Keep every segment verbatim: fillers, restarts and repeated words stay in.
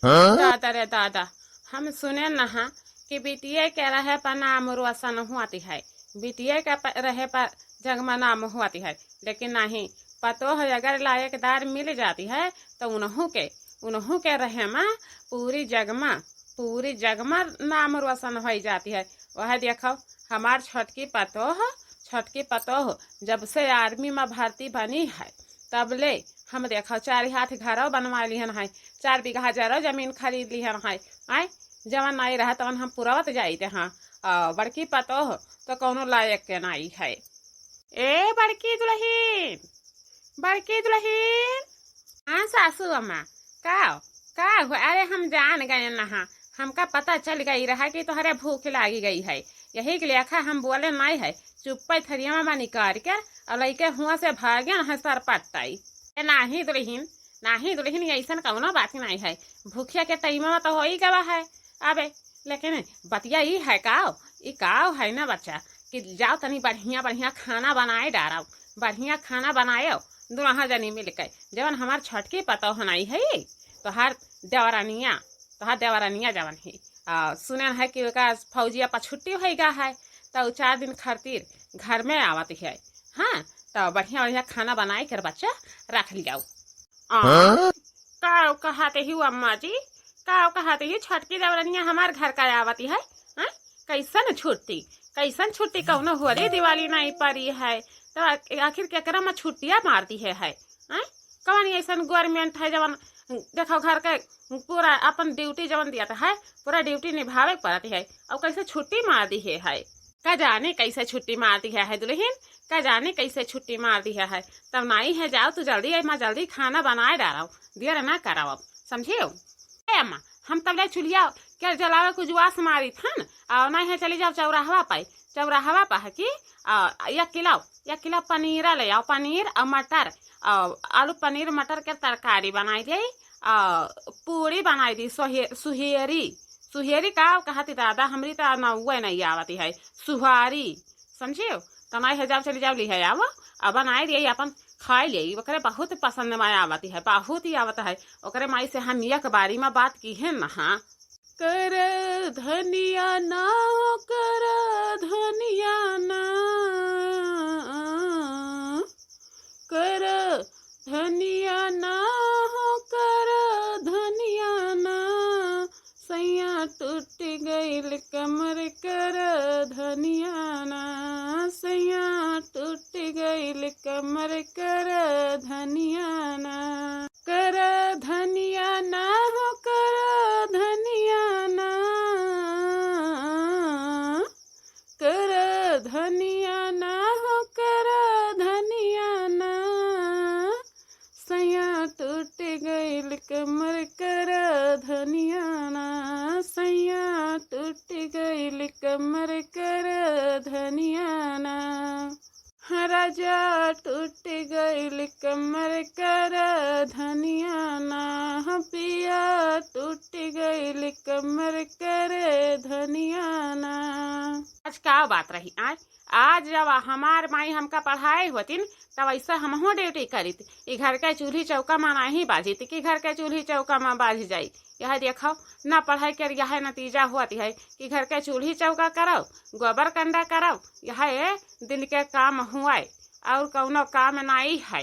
हाँ? दादा रे दादा, हम सुने नहा कि बिटिये के रहे पर नाम रोशन होती है, बिटिये के प-, रहे पर जगमा नाम होती है, लेकिन नहीं, पतोह अगर लायकदार मिल जाती है तो उनहू के, उनहू के रहे मा पूरी जगमा, पूरी जगमा नाम रोशन हो जाती है। वह देखो, हमार छोटकी पतोह, छोटकी पतोह जब से आर्मी मा भर्ती बनी है, तब ले हम देखो चार हाथ घरो बनवा लिहन है, चार बीघा जरो जमीन खरीद लिहन है। आय, जवन नाई रहा तवन हम पुरवत जाइत हाँ। आ, बड़की पतोह तो कौनो लायक के नाई है। ए बड़की दुल्हन, बड़की दुल्हन। हाँ सासू अम्मा, का, का हुआ? अरे हम जान गए नहा, हमका पता चल गई रहा कि तोहरे भूख लागी गई है, यही के लेखा हम बोले नाई है, चुप्पे थरिया मा निकाल के और लइके हुआ से भागे न है सरपट्टाई। ए नाही दुल्हन, नाही दुल्हन, ऐसन कौनो बात नहीं है, भूखिया के टाइम मा तो हो ही गवा है। अबे लेकिन बतिया ई है काव, ई काव है ना बच्चा, कि जाओ तनी बढ़िया बढ़िया खाना बनाए डारव, बढ़िया खाना बनाएव, दुनहा जनी मिलके। जवन हमार छोटकी पतोह नाई है, तोहार देवरानिया, तोहार देवरानिया जवन है, आ, सुनन है कि ओका फौजिया पर छुट्टी होइगा है, तो उ चार दिन खातिर घर में आवत है। हाँ, तो बढ़िया बढ़िया खाना बनाए कर बच्चा रख लियाओ। आ, हाँ? का कहत ही अम्मा जी, का कहत ही? छोटकी देवरनिया हमार घर का आवती है, हैं? कैसन छुट्टी, कैसन छुट्टी? कौनो होली दिवाली नहीं पड़ी है, तो आ-, आखिर केकरा में छुट्टिया मार दी है, है? हैं? कौन ऐसन गवर्नमेंट है जवन देखो घर के पूरा अपन ड्यूटी जवन दिया है, पूरा ड्यूटी निभावे के पड़त है, और कैसे छुट्टी मार दी है, है? का जाने कैसे छुट्टी मार दी है, है दुल्हन? का जाने कैसे छुट्टी मार दी है, है? तब नाई है, जाओ तू जल्दी, अम्मा जल्दी खाना बनाए डालो, देर ना कराओ, समझियो? ए अम्मा, हम तब ले चुल्हिया के जलावे कुछ जुआस मारी थन, और नहीं है चली जाओ चौराहवा पे, चौराहवा पे है कि, आ, एक किलो, एक किलो पनीरा ले आओ, पनीर और मटर, और आलू पनीर मटर के तरकारी बनाई दे, और पूरी बनाई दी, सोहे-, सुहेरी, सुहेरी का कहती दादा, हमरी तो नौवे नहीं आवती है, सुहारी, समझियो? तो नाई है, जाओ चली जाओ, लिहे आओ, अब बनाए दिए, अपन खाए लिए, ओकरे बहुत पसंद में आवती है, बहुत ही आवत है। ओकरे माई से हम एक बारी में बात की है ना, हाँ। कर धनिया ना हो, कर धनिया ना, कर धनिया ना हो, कर धनिया ना, सैया टूट गइल कमर, कर धनिया ना, सैया टूट गइल कमर, कर धनिया ना, कर धनिया ना हो, कर धनिया ना, कर धनिया ना हो, कर धनिया ना, सैया टूट गइल कमर, कर धनिया ना, सैया टूट गइल कमर, कर धनिया ना। हाँ, राजा टूट गइल कमर, कर धनिया ना, हाँ, पिया टूट गइल कमर, कर धनिया ना। आज का बात रही, आज, आज जब हमार माई हमका पढ़ाए होतिन, तब ऐसा हमहूँ ड्यूटी करित। ई घर के चूल्ही चौका मा नहीं बाजित कि घर के चूल्ही चौका मा बाज जाई। यह देखो, ना पढ़ाई कर यह नतीजा होत है कि घर के चूल्ही चौका करो, गोबर कंडा करो, यह दिन के काम हुए, और कौनो काम नाई है।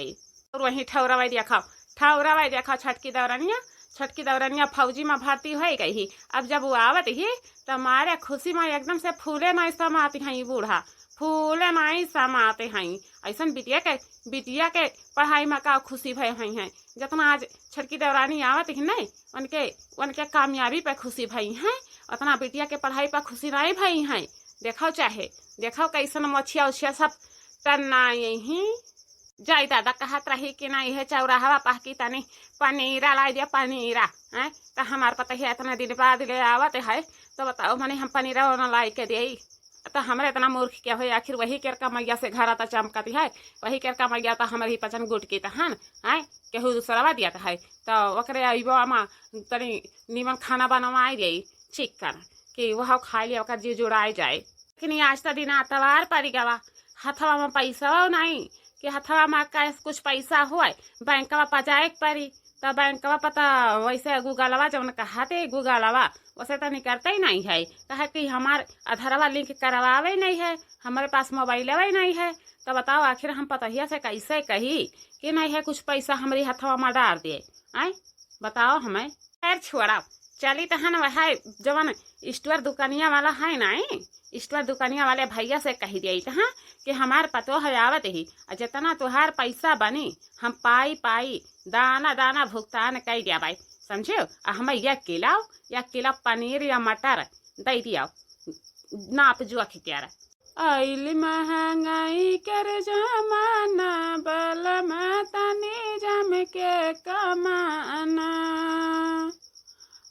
और वहीं ठौरवाई देखो, ठौरवाई देखो, छोटकी दौरनिया, छोटकी दौरनिया फौजी मा भर्ती हो गई ही। अब जब वो आवत ही, तो मारे खुशी मा एकदम से फूले नाई समाती हैं ई बूढ़ा, फूले नाई समाते हैं। ऐसन बिटिया के, बिटिया के पढ़ाई मा का खुशी भय हुई हैं, जितना आज छोटकी दौरानी आवत ही नहीं, उनके, उनके कामयाबी पे खुशी भई हैं, उतना बिटिया के पढ़ाई पे खुशी नाई भई हैं। देखो चाहे, देखो कैसन मोछिया उछिया सब टन्नाई ही। जाई दादा कहत रही कि ना, इहे चौराहवा पहकी तनी पनीरा लाई दिया, पनीरा, हैं? तो हमार पतोहिया इतना दिन बाद ले आवत है, तो बताओ, मने हम पनीरा ना लाई के देई? तो हमरे इतना मूर्ख क्या होई? आखिर वही केर कमैया से घर आता चमकत है, वही केर कमैया तो हमरे ही पचन गुटकी तो हन, हैं? केहू दूसरवा दिया तो है, तो ओकरे अइबो अमा तनी नीमन खाना बनवाई देई, चिकन, कि वह खाई लिया, ओकर जी जुड़ाई जाए। लेकिन आज तो दिन अतवार पड़ी गवा, हथवा मा पैसा नहीं कि हथवा मा कैश कुछ पैसा होए, बैंकवा पजाए के पड़ी। त बैंकवा पता वैसे गूगलवा जौन कहते गूगलवा, वैसे त निकरते ही नहीं है। कहे कि हमार आधारवा लिंक करवावे नहीं है, हमारे पास मोबाइलवा ही नहीं है। त बताओ, आखिर हम पतोहिया से कैसे कही कि नहीं है, कुछ पैसा हमरी हथवा में डार दे? आय, बताओ हमें। खैर छोड़ाओ, चली तहन वह जवन स्टोर दुकानिया वाला है ना, स्टोर दुकानिया वाले भैया से कही दिया तहाँ कि हमार पतोह आवत ही, आ जितना तोहार पैसा बनी हम पाई पाई दाना दाना भुगतान कई दिया भाई, समझो। आ हमें एक किलो, एक किलो पनीर या मटर दे दिया, नाप जोख के। आइल महंगाई कर जमाना, बलम तनी जम के कमाना।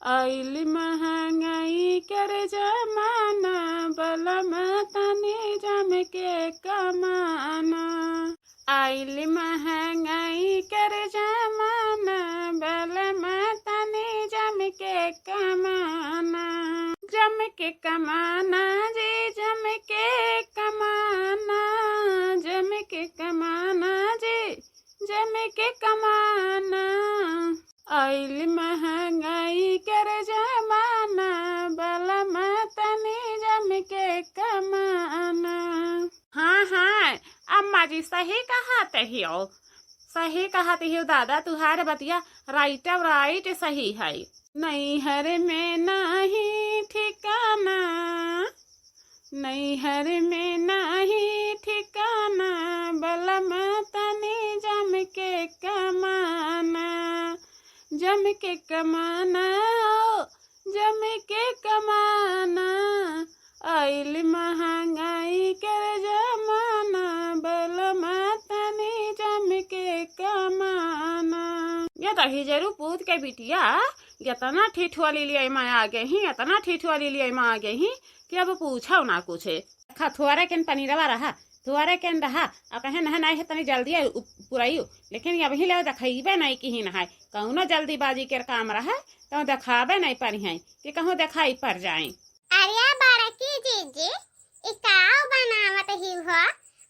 आइल महंगाई कर जमाना, बलम तनी जम के कमाना। आइल महंगाई कर जमाना, बलम तनी जम के कमाना। जम के कमाना जी, जम के कमाना, जम के कमाना जी, जम के कमाना। आइल महंगाई कर जमाना, बलम तनी जम के कमाना। हाँ, हाँ, अम्मा जी सही कहत हियो, सही कहत हियो दादा, तुहार बतिया right of right सही है। नैहर में नाही ठिकाना, नैहर में नाही ठिकाना, बलम तनी जम के कमाना, जम के कमाना, ओ, जम के कमाना। आइल महंगाई के जमाना, बलम तनी जम के कमाना। ये दही जरू पूत के बिटिया, इतना ठिठुआ लीलिया में आ गई ही, इतना ठिठुआ लीलिया में आ गई ही कि अब पूछो ना कुछ। खा थोरे केन पनीरवा रहा, थोरे केन रहा, अब कहे नहा नहीं है तनी जल्दी है, उप-, पुराइयो, लेकिन अबही ले देखइबे नहीं किहिन है, कौनो जल्दीबाजी के काम रहा तो देखाबे नहीं पड़ी है कि कहूँ देखाई पड़ जाए। अरे बड़की जीजी, ई काव बनावत ही हो?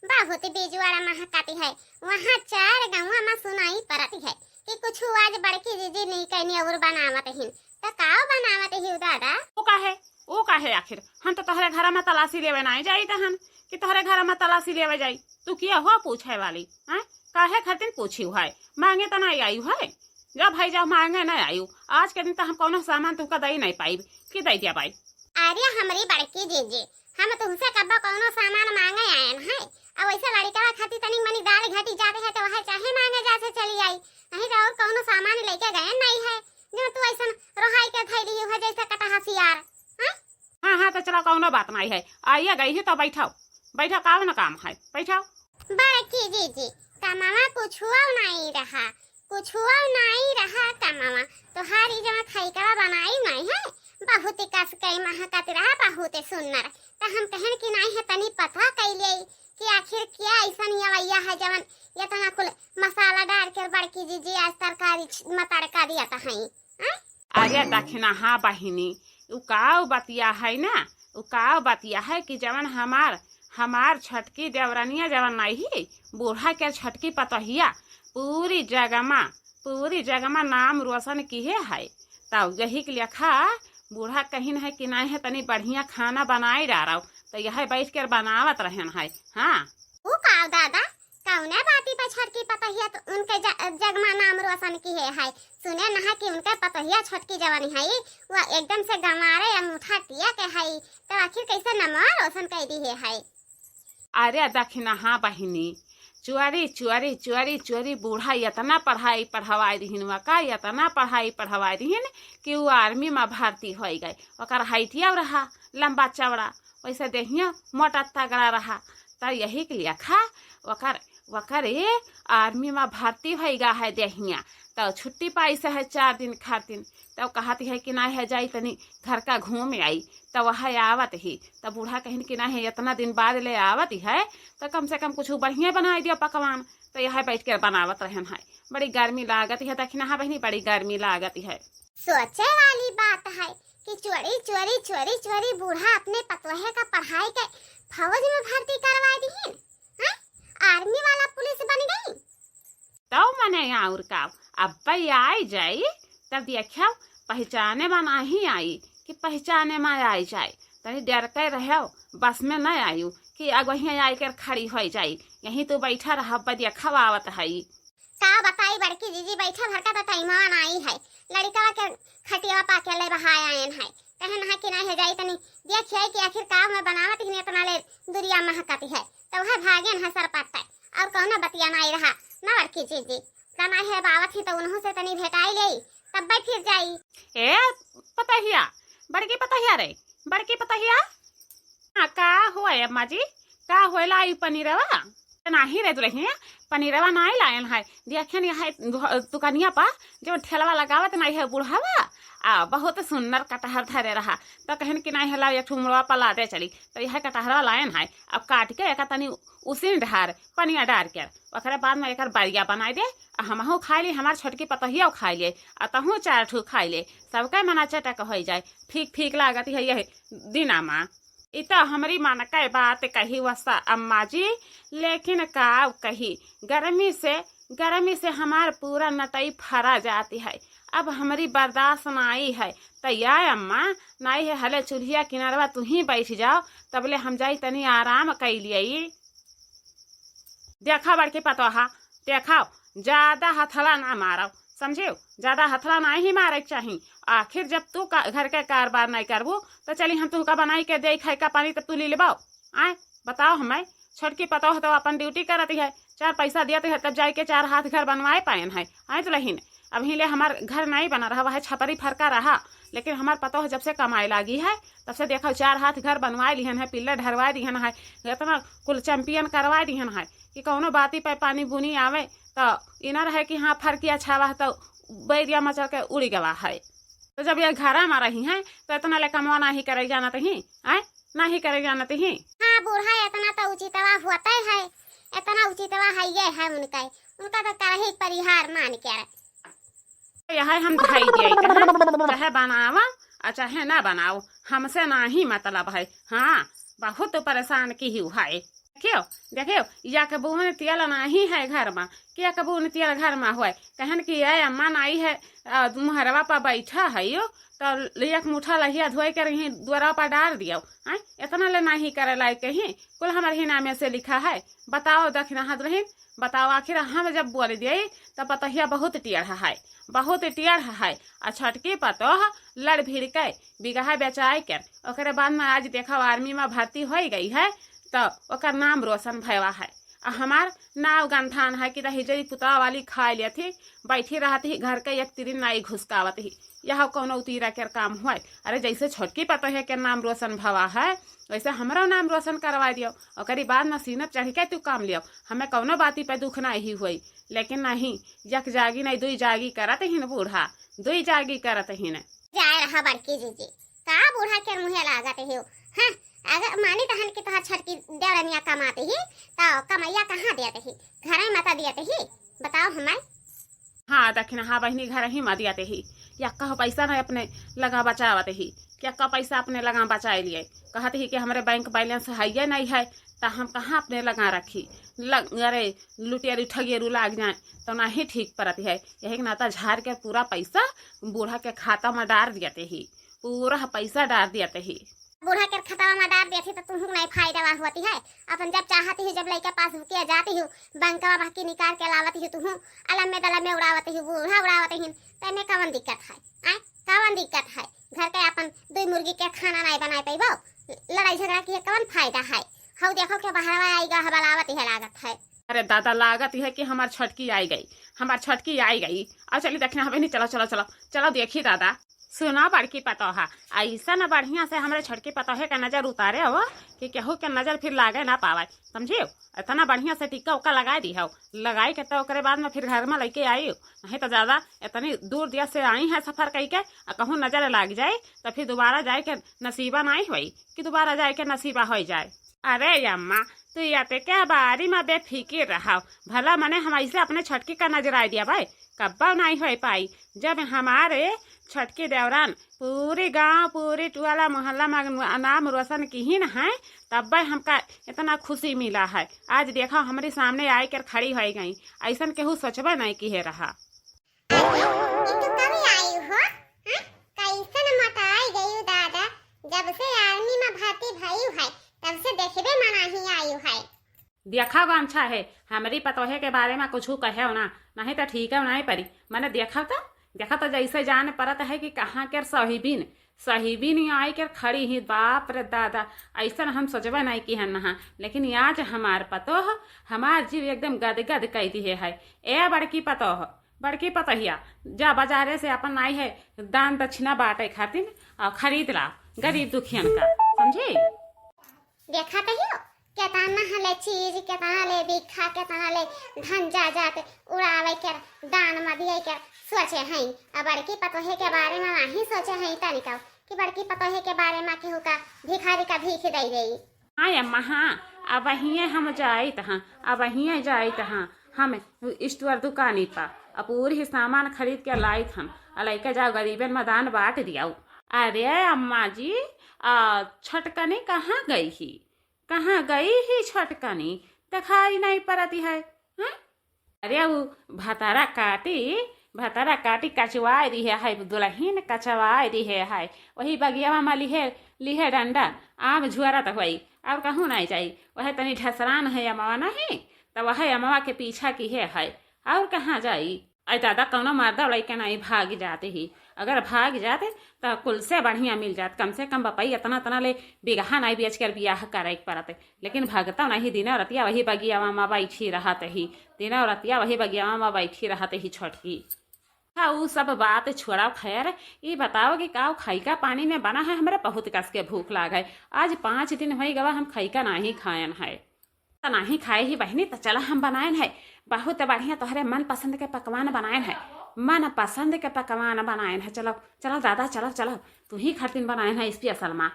बहुत बिजुआरा महकत है। वहाँ चार गौवा में सुनाई पड़त है कि कुछ आज बड़की जीजी नहीं कहनी और बनावत ही। त काव बनावत ही दादा? वो काहे? वो काहे आखिर? हम तो तोहरे घर में तलाशी लेवे नहीं जाई तहन कि तोहरे घर में तलाशी लेवे जाई। तू किया हो पूछे वाली? हैं? काहे खातिर पूछी है? मांगे त नहीं आई है। जा भाई जा, मांगे नहीं आयु। आज के दिन त हम कौनो सामान तुमका दे नहीं पाइब कि दे दिया भाई। अरे हमरी बड़की जीजी, हम तुमसे कब्बो कौनो सामान मांगे आयन है। अब वैसे लड़िकवा खातिर तनी मनी दाल घटी जाते है तो वह चाहे मांगे जा से चली आई, नहीं तो और कौनो सामान लेके गए नहीं है। जो तू ऐसन रोहाई के धैली है जैसे कटहा सियार, हैं? हाँ, हाँ, तो चलो कौनो बात नहीं है, आइए गई है तो बैठाओ, बैठाओ, कौन काम है, बैठाओ। बड़की जीजी, कमावा कुछुआ नहीं रहा, कुछुआ नाई रहा कमावा। तोहार ई जवन खैकवा बनाई नाई है, बहुत कस के महकत रहा, बहुत सुंदर। त हम कहन कि नाई है, तनी पता कइले कि आखिर क्या ऐसन यवैया है जवन इतना कुल मसाला डाल के बड़की जीजी आज तरकारी छ-, में तड़का दिया त हई। हैं? अरे दखिनहा बहिनी, उ काव बतिया है ना, उ काव बतिया है कि जवन हमार, हमार छोटकी देवरनिया जवन नहीं, बूढ़ा के छोटकी पतोहिया, पूरी जगमा, पूरी जगमा नाम रोशन किहे है। तब यही के लेखा बूढ़ा कहिन है कि नहीं है, तनी बढ़िया खाना बनाए डारव, तो यह बैठ के बनावत रहन है। हाँ। उ काव दादा, कौने बाती पे छोटकी पतोहिया तो उनके ज-, जगमा नाम रोशन किहे है? सुने नहा कि उनके पतोहिया छोटकी जवानी है, वो एकदम से गंवारे या मुठा टिया के है, तो आखिर कैसे नमवा रोशन कर दिहे है? अरे दखिनहा बहिनी, चोरी, चोरी, चोरी, चोरी बूढ़ा इतना पढ़ाई पढ़वाई दिहिन, वका इतना पढ़ाई पढ़वाई दिहिन कि उ आर्मी में भर्ती होई गई। ओकर हाइटिया रहा लंबा चौड़ा, वैसे देहिया मोटा तगड़ा रहा। त यही के लेखा ओकर, ओकर ए आर्मी में भर्ती होई गा है देहिया। त छुट्टी पाई से है चार दिन खातिर। त कहत है कि ना है जाई तनी घर का घूम आई। त वह आवत ही। त बूढ़ा कहिन कि ना है इतना दिन बाद ले आवत है, त कम से कम कुछ बढ़िया बनाई दियो पकवान। त यह बैठ के बनावत रहन है। बड़ी गर्मी लागत है, दखिनहा बहिनी, बड़ी गर्मी लागत है। सोचे वाली बात है कि चोरी, चोरी, चोरी, चोरी बूढ़ा अपने पतोहे का पढ़ाई के फौज में भर्ती करवा दिहिन, हैं? आर्मी वाला पुलिस बन गई। तो मने और का, अब्बे आई जाई, तब देखियो, पहचाने मा नाही आई कि पहचाने मा आई जाई। तनी डर के रहो, बस में न आयु कि अगोहिया आई कर खड़ी होइ जाई। यहीं तू बैठा रह, अब्बे देखा आवत हई। का बताई बड़की जीजी, बैठा भर का तो टाइमवा नाही है। लड़िकवा के खटिया पा के ले बहाय आयन है। कहन है कि नाही है जाई तनी देखिए कि आखिर का में बनावत ही इतना ले दुरिया महकत है। तो वह भागेन है सरपट है। और कौनो बतिया नाही रहा। ना बड़की जीजी, का नाही है बावत ही तो उन्हों से तनी भेटाई लेई, तब फिर जाई। ए पतहिया, बड़की पतहिया रे, बड़की पतहिया। हाँ, का होए अम्मा जी, का होएला ई पनीरवा? नाही रे दुलहिन, पनीरवा नाही लायन है। देखियन यहाँ दुह-, दुकनिया पर जो ठेलवा लगावत नाही है बुढ़ावा, आ बहुत सुन्नर कटहर धरे रहा, तो कहन कि नाही है लाओ एक ठो मुड़वा पर लादे चली, तो यह कटहरवा लायन है। अब काट के एका तनी उसिन ढार, पनिया डार के, ओकरे बाद में एकर बरिया बनाई दे, आ हमहू खाई ली, हमार छोटकी पतोहियो खाई ले, आ तहू चार ठू खाई ले, सबके मना चटक होई जाए। फीक फीक लागत है यह दिना मा। इ तो हमरी मन के बात कही वसा अम्मा जी, लेकिन का कही, गर्मी से, गर्मी से हमार पूरा नटई फरा जाती है। अब हमरी बर्दाश्त नाई है। तो या अम्मा, नाई है हले चूल्हिया किनारवा तुही बैठ जाओ, तबले हम जाई तनी आराम कई लियई। देखा बड़की पतोहा, देखा, ज्यादा हथला ना मारो, समझियो? ज्यादा हथला नाही मारे के चाही। आखिर जब तू का, घर के कारबार नाही करबू, तो चली हम तुहका बनाई के देई खाए का पानी, तब तू ली लेबो। आए, बताओ हमें, छोटकी पतोह तो अपन ड्यूटी करत है, चार पैसा दियत है, तब जाए के चार हाथ घर बनवाए पायन है। आए दुलहिन, अबहीं ले हमार घर नाही बना रहा, वह छपरी फरका रहा, लेकिन हमार पतोह जब से कमाए लागी है, तब से देखो चार हाथ घर बनवाए लिहन है, पिल्लर ढरवाए दिहन है, इतना कुल चैंपियन करवाए दिहन है कि कौनो बाती पे पानी बुनी आवे तो ई ना रहे कि हाँ फरकिया छावा है तो बैरिया मचल के उड़ी गवा है। तो जब ये घरा मा रही हैं तो इतना ले कमवा नाही करे जानत ही, आए नाही करे जानत ही। हाँ बूढ़ा, इतना तो उचितवा होते है, इतना उचितवा है ये है उनका, उनका तो करही परिहार मान के रहे। यह हम धई दिए कहन, चाहे बनावा और चाहे ना बनाओ, हमसे नाही मतलब है। हाँ, बहुत परेशान किहू है। देखियो, देखियो, या कबून तेल नाही है घर मा, कि या कबून तेल घर मा होए। कहन कि ये अम्मा नाही है, आ, मुहरवा पर बैठा है यो, तो एक मुठा लहिया धोए के रही दुआरा पर डार दियो। हैं? इतना ले नाही करे लायक कहीं, कुल हमारे ही नामे से लिखा है। बताओ दखिनहा दुलहिन, बताओ, आखिर हम जब बोल दिए, तब पतोहिया बहुत टेढ़ है, बहुत टेढ़ है। आ छोटकी पतोह लड़ भिड़ के बिगहा बेचाए के, ओकरे बाद में आज देखा आर्मी में भर्ती होई गई है, तो ओकर नाम रोशन भयवा है। आ हमार नाव गंधान है कि दहिजरी पुतवा वाली खाए लेत ही, बैठी रहत ही, घर के एक तिरिन नाई घुसकावत ही। यह कौनो उतीरा के काम हुआ? अरे, जैसे छोटकी पतोहे के नाम रोशन भवा है, वैसे हमरो नाम रोशन करवा दियो। ओकरी बाद में सीना चढ़ के तू काम लियो, हमें कौनो बाती पे दुख नाही हुई। लेकिन नहीं, एक जागी नहीं, दुई जागी करत ही न बूढ़ा, दुई जागी करत ही न। जाए रहा बड़की जीजी, का बूढ़ा के मुँहे लागत ही? हाँ, अगर मानी तहन कि तोहार छोटकी देवरनिया कमात ही, तो कमैया कहाँ देत ही? घरे में तो देत ही। बताओ हमें। हाँ दखिनहा बहिनी, घर ही मा दियत ही, यक्का पैसा नहीं अपने लगा बचावत ही, यक्का पैसा अपने लगा बचाए लिए। कहत ही कि हमरे बैंक बैलेंस है ये नहीं है, तो हम कहाँ अपने लगा रखी? लग, अरे, लुटेरू ठगेरू लाग जाए तो नहीं ठीक परत है। यही के नाता झार के पूरा पैसा बूढ़ा के खाता में डार दियत ही, पूरा पैसा डार दियत ही। बूढ़ा के खतवा में डार देती तो तुहू नहीं फायदा होती है। अपन जब चाहती ही, जब लइका पासबुकिया जाती हूँ, बैंकवा बाकी निकाल के लावती हूँ, तुहू अलम में दलम में उड़ावती हूँ, बूढ़ा उड़ावती हूँ, तो एमे कवन दिक्कत है? आय, कवन दिक्कत है? घर के अपन दुई मुर्गी के खाना नहीं बनाए पैबो, लड़ाई झगड़ा किए कवन फायदा है? हऊ देखो के बहरवा आई गा, हबलावती है लागत है। अरे दादा, लागत है कि हमार छोटकी आई गई, हमार छोटकी आई गई। अब चली देखना हवे नहीं, चलो, चलो, चलो, चलो देखी दादा। सुना बड़की पतोहा, ऐसा न बढ़िया से हमरे छोटकी पतोहे का नजर उतारे हो कि केहू के नजर फिर लागे ना पावे, समझियो? इतना बढ़िया से टिक्का उक्का लगाए दी हो, लगाई के तो ओकरे बाद में फिर घर में लेके आई, नहीं तो ज्यादा इतनी दूर देश से आई है सफर कई के, आ कहूँ नजर लाग जाए तो फिर दोबारा जाए के नसीबा नहीं होई कि दोबारा जाए के नसीबा हो जाए। अरे अम्मा, तू यते के बारी में बेफिकिर रहो, भला मने हम ऐसे अपने छोटकी का नजराए दिया भाई, कब्बा नहीं हो पाई। जब हमारे छोटकी देवरान पूरी गांव, पूरी टोला मोहल्ला में नाम रोशन किहिन है, तब्बे हमका इतना खुशी मिला है। आज देखो, हमरे सामने आए कर खड़ी हो गई, ऐसन केहू सोचबे नहीं किहे रहा। ई तू कब आयु हो? हैं? कैसन मोटाई गयु दादा? जब से आर्मी में भर्ती भयु है, तब से देखबे में नाहीं आयु है। देखा गो अच्छा है, हमरी पतोहे के बारे में कुछ कहे ना, नहीं तो ठीक है, नहीं परी। मने देखा तो, देखा तो जैसे जान परत है कि कहाँ के सहीबिन, सहीबिन आई के खड़ी ही, बाप रे दादा, ऐसन हम सोचबे नहीं की हन नहा। लेकिन आज हमार पतोह, हमार जीव एकदम गदगद कई दिहे है। ए बड़की पतोह, बड़की पतोहिया, जा बाजारे से अपन आई है दान दक्षिणा बांटे खातिर और खरीद ला गरीब दुखियन का, समझी? देखत हियो, केतना हले चीज, केतना ले बिखा, केतना ले धन जायदाद उड़ावे के, दान में दिए के सोचे हई। अब बड़की पतोहे के बारे में नाहीं सोचे हई तनिको, कि बड़की पतोहे के बारे में केहू का भिखारी का भीख दे देई। हाँ अम्मा, हाँ, अबहिये हम जाइत हाँ, अबहिये जाइत हाँ, हम स्टोर दुकानी पा, अब पूरी सामान खरीद के लाइत हम, आ लइके जाओ गरीबन में दान बांट दियाओ। अरे अम्मा जी, आ, छोटकनी कहाँ गई ही? कहाँ गई ही छोटकनी? देखाई नहीं परती है, हैं? अरे उ भतारा काटी, भतारा काटी कचवाए दिहे है, दुलहिन कचवाए दिहे है, वही बगियावा में लिहे, लिहे डंडा, आम झुअरत होई, और कहूँ नहीं जाई। वह तनी ढसरान है अमवा नहीं, तो वह अमवा के पीछा किहे है, और कहाँ जाई? अरे दादा, कौनो मर्दा लइके नहीं भाग जाते ही। अगर भाग जाते, तो कुल से बढ़िया मिल जात। कम से कम बपई इतना, इतना ले बिगहा नहीं बेच कर बियाह करे के परत। लेकिन भगता नहीं, दिनों रतिया वही बगियावा में बैठी रहत ही, दिनों रतिया वही बगियावा में बैठी रहत ही छोटकी। हाँ, उ सब बात छोड़ा, खैर, ई बताओ कि काव खइका पानी में बना है? हमरे बहुत कस के भूख लाग है। आज पाँच दिन होई गवा हम खइका नहीं खायन है। त नाही खाए ही बहिनी, त चला हम बनाएन है, बहुत बढ़िया तोहरे मनपसंद के पकवान बनाएन है, मनपसंद के पकवान बनाएन है। चलो, चलो दादा, चलो, चलो, तू ही खातिर बनाएन है स्पेशल माँ।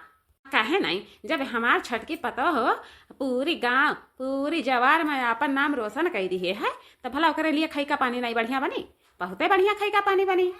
काहे नहीं, जब हमार छोटकी पतोह पूरी गांव, पूरी जवार में आपन नाम रोशन कई दिहे है, त भला ओकरे लिए खइका पानी नहीं बढ़िया बनी? बहुते बढ़िया खइका पानी बनी।